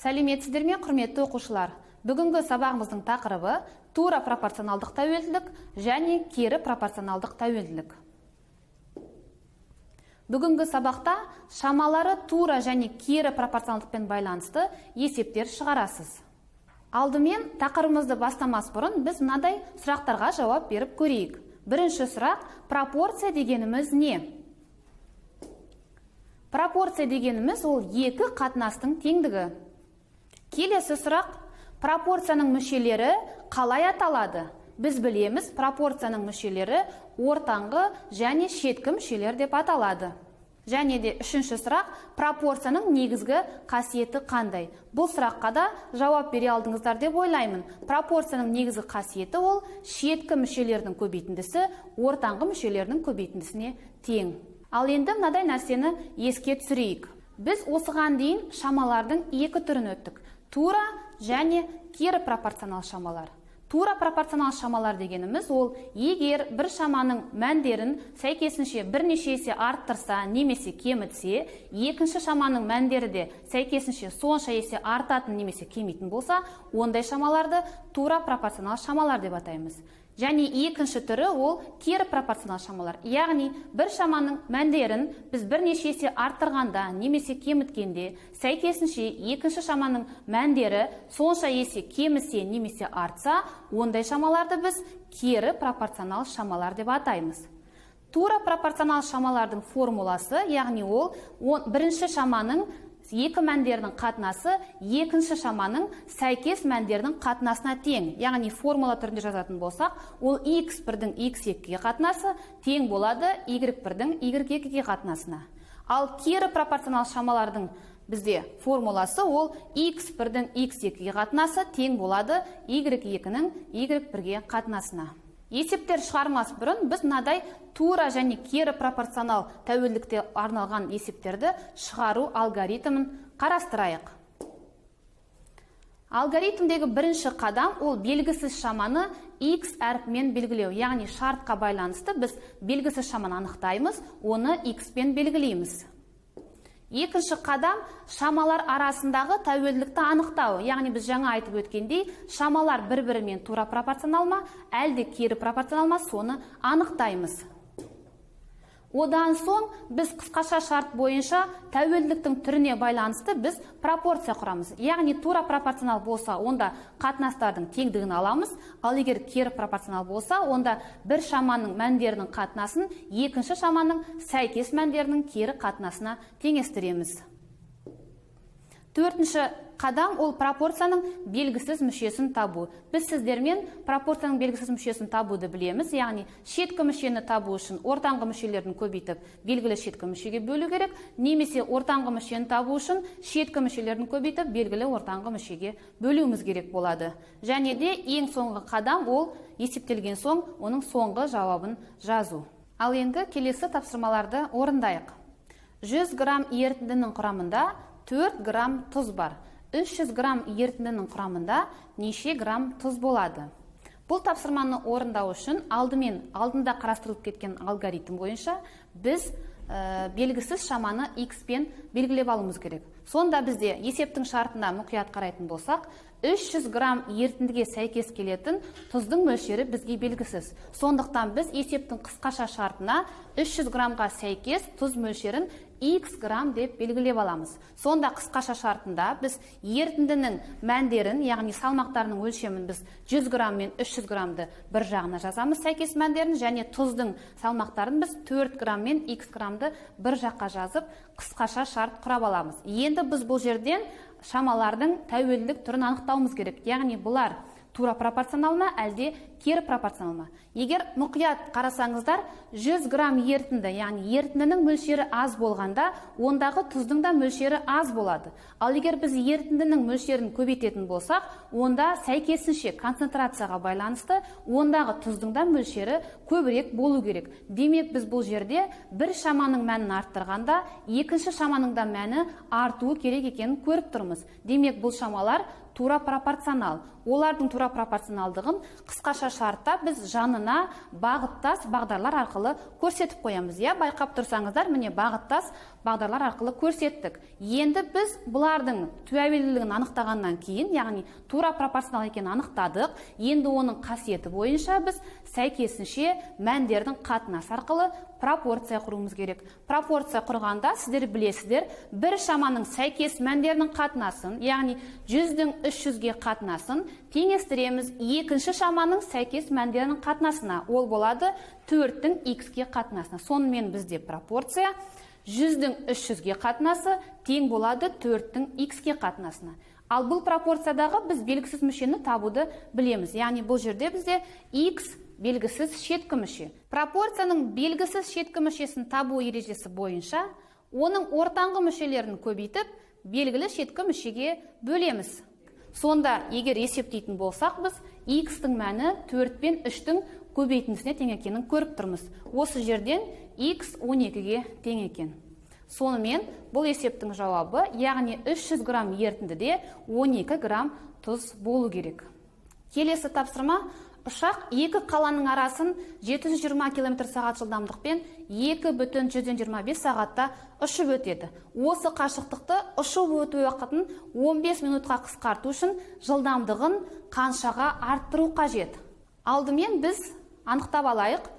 Сәлеметсіздер ме, құрметті оқушылар! Бүгінгі сабағымыздың тақырыбы – тура пропорционалдық тәуелділік және кері пропорционалдық тәуелділік. Бүгінгі сабақта шамалары тура және кері пропорционалдықпен байланысты есептер шығарасыз. Алдымен, тақырыбымызды бастамас бұрын, біз мынадай сұрақтарға жауап беріп көрейік. Бірінші сұрақ: пропорция дегеніміз не? Пропорция дегеніміз – ол екі қатынастың теңдігі. Келесі сұрақ: пропорцияның мүшелері қалай аталады? Біз білеміз, пропорцияның мүшелері ортаңғы және шеткі мүшелер деп аталады. Және де үшінші сұрақ: пропорцияның негізгі қасиеті қандай? Бұл сұраққа да жауап бере алдыңыздар деп ойлаймын. Пропорцияның негізгі қасиеті – ол шеткі мүшелердің көбейтіндісі ортаңғы мүшелердің көбейтіндісіне тең. Ал енді мынадай нәрсені еске түсірейік. Біз осыған дейін шамалардың екі түрін өттік: тура және кері пропорционал шамалар. Тура пропорционал шамалар дегеніміз – ол егер бір шаманың мәндерін сәйкесінше бірнеше есе арттырса немесе кемітсе, екінші шаманың мәндері де сәйкесінше сонша есе артатын немесе кемитін болса, ондай шамаларды тура пропорционал шамалар деп атаймыз. Және екінші түрі – ол кері пропорционал шамалар, яғни бір шаманың мәндерін біз бірнеше есе арттырғанда немесе кеміткенде, сәйкесінше екінші шаманың мәндері сонша есе кемісе немесе артса, ондай шамаларды біз кері пропорционал шамалар деп атаймыз. Тура пропорционал шамалардың формуласы, яғни ол бірінші шаманың екі мәндерінің қатынасы екінші шаманың сәйкес мәндерінің қатынасына тең. Яғни формула түрінде жазатын болсақ, ол x1-дің x2-ге қатынасы тең болады y1-дің y2-ге қатынасына. Ал кері пропорционал шамалардың бізде формуласы – ол x1-дің x2-ге қатынасы тең болады y2-нің y1-ге қатынасына. Есептер шығармас бұрын, біз мынадай тура және кері пропорционал тәуелділікте арналған есептерді шығару алгоритмін қарастырайық. Алгоритмдегі бірінші қадам – ол белгісіз шаманы x әрпімен белгілеу. Яғни шартқа байланысты біз белгісіз шаманы анықтаймыз, оны x пен белгілейміз. Екінші қадам – шамалар арасындағы тәуелділікті анықтау. Яғни біз жаңа айтып өткендей, шамалар бір-бірімен тура пропорционал ма, әлде кері пропорционал ма, соны анықтаймыз. Одан соң біз қысқаша шарт бойынша тәуелділіктің түріне байланысты біз пропорция құрамыз. Яғни тура пропорционал болса, онда қатынастардың теңдігін аламыз, ал егер кері пропорционал болса, онда бір шаманың мәндерінің қатынасын екінші шаманың сәйкес мәндерінің кері қатынасына теңестіреміз. Төртінші қадам – ол пропорцияның белгісіз мүшесін табу. Біз сіздермен пропорцияның белгісіз мүшесін табуды білеміз, яғни шеткі мүшені табу үшін ортаңғы мүшелерін көбейтіп, белгілі шеткі мүшеге бөлу керек, немесе ортаңғы мүшені табу үшін шеткі мүшелерін көбейтіп, белгілі ортаңғы мүшеге бөлуіміз керек болады. Және де ең соңғы қадам – ол есептелген соң оның соңғы жауабын жазу. Ал енді келесі тапсырмаларды орындайық. 100 грамм ерітіндінің құрамында 4 грамм тұз бар. 300 грамм ерітіндінің құрамында неше грамм тұз болады? Бұл тапсырманы орындау үшін алдымен алдында қарастырылып кеткен алгоритм бойынша біз белгісіз шаманы x пен белгілеп алуымыз керек. Сонда бізде есептің шартына мұқият қарайтын болсақ, 300 грамм ерітіндіге сәйкес келетін тұздың мөлшері бізге белгісіз. Сондықтан біз есептің қысқаша шартына 300 граммға сәйкес тұз мөлшерін x грамм деп белгілеп аламыз. Сонда қысқаша шартында біз ерітіндінің мәндерін, яғни салмақтарының өлшемін, біз 100 грамм мен 300 граммды бір жағына жазамыз, сәйкес мәндерін, және тұздың салмақтарын біз 4 грамм мен x граммды бір жаққа жазып, қысқаша шарт құрап аламыз. Енді біз бұл жерден шамалардың тәуелділік түрін анықтауымыз керек. Яғни бұлар тура пропорционал ма, әлде кері пропорционал ма? Егер мұқият қарасаңыздар, 100 грамм ерітінді, яғни ерітіндінің мөлшері аз болғанда, ондағы тұздың да мөлшері аз болады. Ал егер біз ерітіндінің мөлшерін көбейтетін болсақ, онда сәйкесінше концентрацияға байланысты ондағы тұздың да мөлшері көбірек болу керек. Демек, біз бұл жерде бір шаманың мәнін арттырғанда, екінші шаманың да мәні артуы керек екенін көріп тұрмыз. Демек, бұл шамалар тура пропорционал шамалар. тура пропорционал. Олардың тура пропорционалдығын қысқаша шартта біз жанына бағыттас бағдарлар арқылы көрсетіп қоямыз. Иә, байқап тұрсаңыздар, міне бағыттас бағдарлар арқылы көрсеттік. Енді біз бұлардың тәуелділігін анықтағаннан кейін, яғни тура пропорционал екенін анықтадық. Енді оның қасиеті бойынша біз сәйкесінше мәндердің қатынасы арқылы пропорция құруымыз керек. Пропорция құрғанда сіздер білесіздер, бір шаманың сәйкес мәндерінің қатынасын, яғни 100-дің 300-ге қатынасын теңестіреміз екінші шаманың сәйкес мәндерінің қатынасына. Ол болады 4-тің х-ге қатынасына. Сонымен бізде пропорция 100-дің 300-ге қатынасы тең болады 4-тің х-ге қатынасына. Ал бұл пропорциядағы біз белгісіз мүшені табуды білеміз. Яғни бұл жерде бізде х белгісіз шеткі мүше. Пропорцияның белгісіз шеткі мүшесін табу ережесі бойынша оның ортаңғы мүшелерін көбейтіп, белгілі шеткі мүшеге бөлеміз. Сонда егер есептейтін болсақ, біз х-тің мәні 4 пен 3-тің көбейтіндісіне тең екенін көріп тұрмыз. Осы жерден х 12-ге тең екен. Сонымен бұл есептің жауабы, яғни 300 грамм ерітіндіде 12 грамм тұз болу керек. Келесі тапсырма. Ұшақ екі қаланың арасын 720 км сағат жылдамдықпен 2,25 сағатта ұшып өтеді. Осы қашықтықты ұшып өту уақытын 15 минутқа қысқарту үшін жылдамдығын қаншаға арттыру қажет? Алдымен біз анықтап алайық.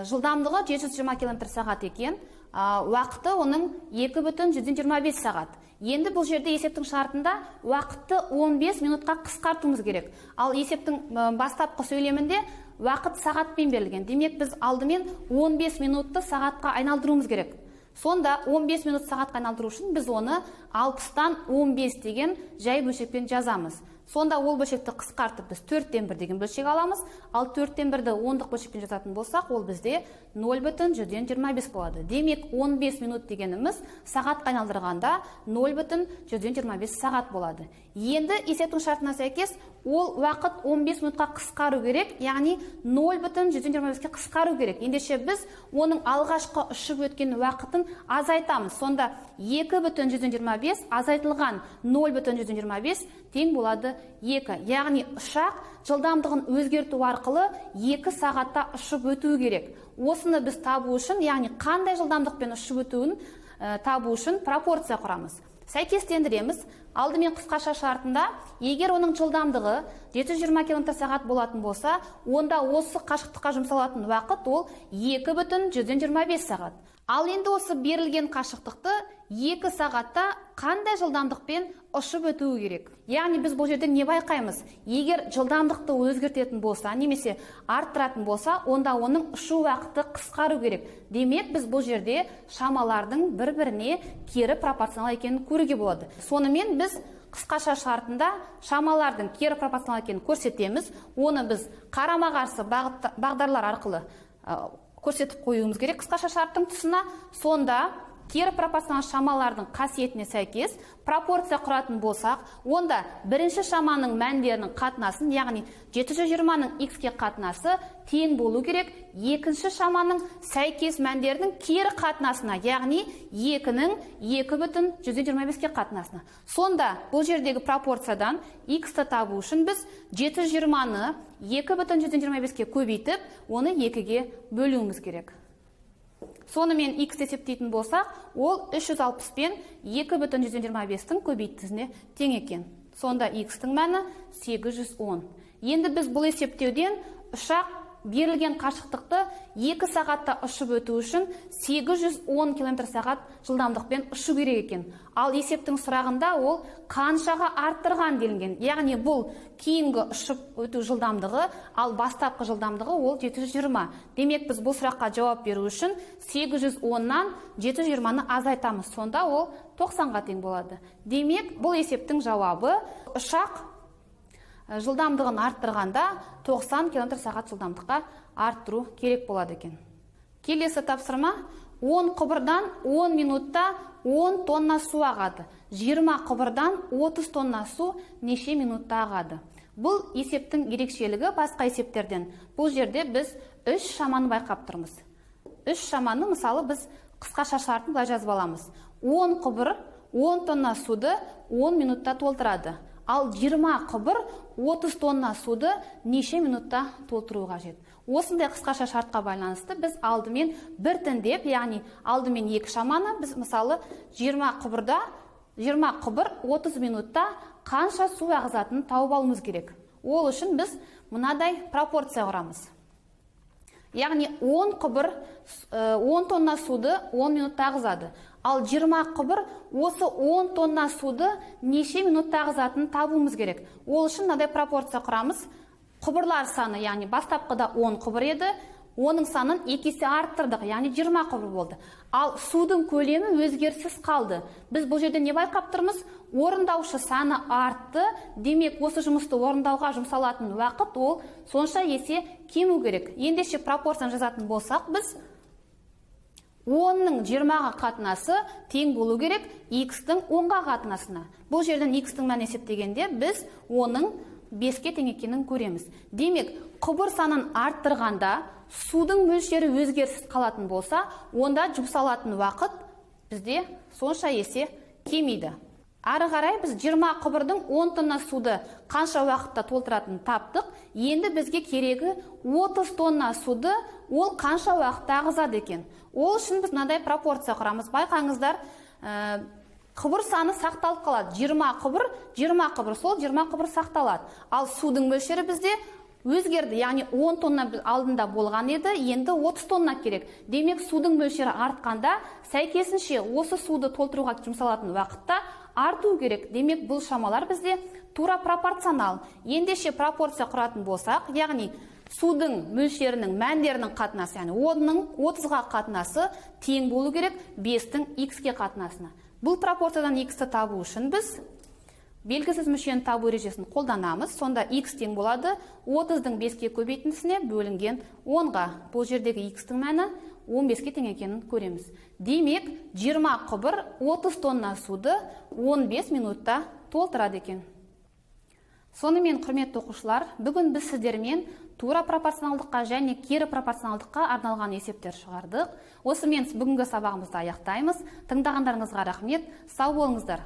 Жылдамдығы 720 км сағат екен, уақыты оның 2,25 сағат. Енді бұл жерде есептің шартында уақытты 15 минутқа қысқартуымыз керек. Ал есептің бастапқы сөйлемінде уақыт сағатпен берілген. Демек, біз алдымен 15 минутты сағатқа айналдыруымыз керек. Сонда 15 минут сағатқа айналдыру үшін біз оны 60-тан 15 деген жай бөлшекпен жазамыз. Сонда ол бөлшекті қысқартып біз 4-тен 1 деген бөлшек аламыз. Ал 4-тен 1-ді ондық бөлшекпен жазатын болсақ, ол бізде 0,25 болады. Демек, 15 минут дегеніміз сағатқа айналдырғанда 0,25 сағат болады. Енді есептің шартына сәйкес ол уақыт 15 минутқа қысқару керек, яғни 0,25-ке қысқару керек. Ендеше біз оның алғашқы ұшып өткен уақытын азайтамыз. Сонда 2,25 азайтылған 0,25 тең болады 2. Яғни ұшақ жылдамдығын өзгерту арқылы 2 сағатта ұшып өтуі керек. Осыны біз табу үшін, яғни қандай жылдамдықпен ұшып өтуін табу үшін пропорция құрамыз. Сәйкестендіреміз. Алдымен қысқаша шартында, егер оның жылдамдығы 720 км сағат болатын болса, онда осы қашықтыққа жұмсалатын уақыт ол 2,25 сағат. Ал енді осы берілген қашықтықты 2 сағатта қандай жылдамдықпен ұшып өтуі керек? Яғни біз бұл жерде не байқаймыз? Егер жылдамдықты өзгертетін болса, немесе арттыратын болса, онда оның ұшу уақыты қысқару керек. Демек, біз бұл жерде шамалардың бір-біріне кері пропорционал екенін көруге болады. Сонымен біз қысқаша шартында шамалардың кері пропорционал екенін көрсетеміз. Оны біз қарама-қарсы бағдарлар арқылы көрсетіп қоюымыз керек қысқаша шарттың тұсына. Сонда кері пропорционал шамалардың қасиетіне сәйкес пропорция құратын болсақ, онда бірінші шаманың мәндерінің қатынасын, яғни 720-ның х-ке қатынасы тең болу керек екінші шаманың сәйкес мәндерінің кері қатынасына, яғни 2-нің 2,25-ке қатынасына. Сонда бұл жердегі пропорциядан х-ті табу үшін біз 720-ны 2,25-ке көбейтіп, оны 2-ге бөлуіміз керек. Сонымен х есептейтін болсақ, ол 360 пен 2,25-тің көбейтіндісіне тең екен. Сонда х-тің мәні 810. Енді біз бұл есептеуден ұшақ берілген қашықтықты 2 сағатта ұшып өту үшін 810 км сағат жылдамдықпен ұшу керек екен. Ал есептің сұрағында ол қаншаға арттырған делінген. Яғни бұл кейінгі ұшып өту жылдамдығы, ал бастапқы жылдамдығы ол 720. Демек, біз бұл сұраққа жауап беру үшін 810-нан 720-ны азайтамыз. Сонда ол 90-ға тең болады. Демек, бұл есептің жауабы ұшақ жылдамдығын арттырғанда 90 км сағат жылдамдыққа арттыру керек болады екен. Келесі тапсырма. 10 құбырдан 10 минутта 10 тонна су ағады. 20 құбырдан 30 тонна су неше минутта ағады? Бұл есептің ерекшелігі басқа есептерден. Бұл жерде біз 3 шаманы байқап тұрмыз. 3 шаманы мысалы біз қысқаша шартын былай жазып аламыз. 10 құбыр 10 тонна суды 10 минутта толтырады. Ал 20 құбыр 30 тонна суды неше минутта толтыру қажет? Осындай қысқаша шартқа байланысты біз алдымен біртіндеп, яғни алдымен екі шаманы біз, мысалы, 20 құбырда 20 құбыр 30 минутта қанша су ағызатынын тауып алуымыз керек. Ол үшін біз мынадай пропорция құрамыз. Яғни 10 құбыр 10 тонна суды 10 минутта ағызады. Ал 20 құбыр осы 10 тонна суды неше минутта ағызатынын табуымыз керек. Ол үшін мынадай пропорция құрамыз. Құбырлар саны, яғни бастапқыда 10 құбыр еді, оның санын 2 есе арттырдық, яғни 20 құбыр болды. Ал судың көлемі өзгеріссіз қалды. Біз бұл жерде не байқап тұрмыз? Орындаушы саны артты, демек осы жұмысты орындауға жұмсалатын уақыт ол сонша есе кему керек. Ендеше пропорцияны жазатын болсақ, біз 10-ның 20-ға қатынасы тең болу керек x-тің 10-ға қатынасына. Бұл жерден x-тің мәнін есептегенде біз оның 5-ке тең екенін көреміз. Демек, құбыр санын арттырғанда судың мөлшері өзгеріссіз қалатын болса, онда жұмсалатын уақыт бізде сонша есе кемиді. Ары қарай біз 20 құбырдың 10 тонна суды қанша уақытта толтыратынын таптық. Енді бізге керегі 30 тонна суды ол қанша уақытта ағызады екен. Ол үшін біз мынадай пропорция құрамыз. Байқаңыздар, құбыр саны сақталып қалады. 20 құбыр, 20 құбыр, сол 20 құбыр сақталады. Ал судың мөлшері бізде өзгерді, яғни 10 тонна алдында болған еді, енді 30 тонна керек. Демек, судың мөлшері артқанда, сәйкесінше осы суды толтыруға жұмсалатын уақытта арту керек. Демек, бұл шамалар бізде тура пропорционал. Ендеше пропорция құратын болсақ, яғни судың мөлшерінің мәндерінің қатынасы, яғни 10-ның 30-ға қатынасы тең болу керек 5-тің x-ке қатынасына. Бұл пропорциядан x-ті табу үшін біз белгісіз мүшені табу ережесін қолданамыз. Сонда x тең болады 30-дың 5-ке көбейтіндісіне бөлінген 10-ға. Бұл жердегі x-тің мәні 15-ке тең екенін көреміз. Демек, 20 құбыр 30 тонна суды 15 минутта толтырады екен. Сонымен, құрметті оқушылар, бүгін біз сіздермен тура пропорционалдыққа және кері пропорционалдыққа арналған есептер шығардық. Осымен бүгінгі сабағымызды аяқтаймыз. Тыңдағандарыңызға рахмет. Сау болыңыздар.